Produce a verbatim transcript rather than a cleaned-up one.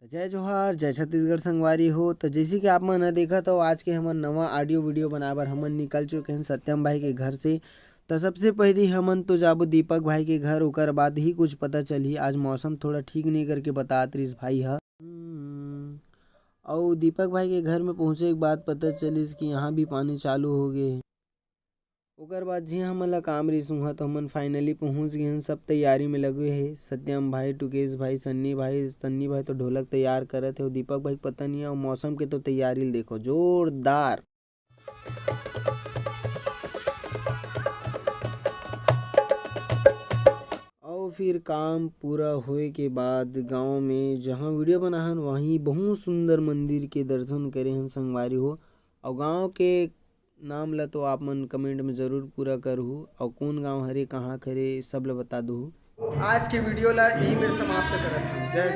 त जय जोहार, जय छत्तीसगढ़ संगवारी हो। त जैसे कि आप मन ह देखत हो, आज के हमन नवा audio video बनाए बर हमन निकल चुके हैं सत्यम भाई के घर से। त सबसे पहली हमन तो जाबो दीपक भाई के घर, ओकर बाद ही कुछ पता चलही। आज मौसम थोड़ा ठीक नहीं करके बतात रिस भाई ह। हम्म, अउ दीपक भाई के घर में पहुँचे के बाद पता चलिस कि यहाँ भी पानी चालू हो गए हे। ओकर बाद जी हमन ला काम रिस उहाँ, तो हमन finally पहुँच गए हैं। सब तैयारी में लगे हे, सत्यम भाई, टुकेश भाई, सन्नी भाई। सन्नी भाई तो ढोलक तैयार करत हे, अउ दीपक भाई पता नहीं, अउ मौसम के तो तैयारी ल देखो, जोरदार। अउ फिर काम पूरा होए के बाद गांव में जहां video बनाहन, वहीं बहुत सुंदर मंदिर के दर्शन करे हन संगवारी हो। अउ गांव के नाम ला तो आप मन comment में जरूर पूरा करहू, अउ कौन गांव हरे, कहाँ के हरे, सब ला बता दू। आज के video ला यही मेर समाप्त करत हन। जय जोहार।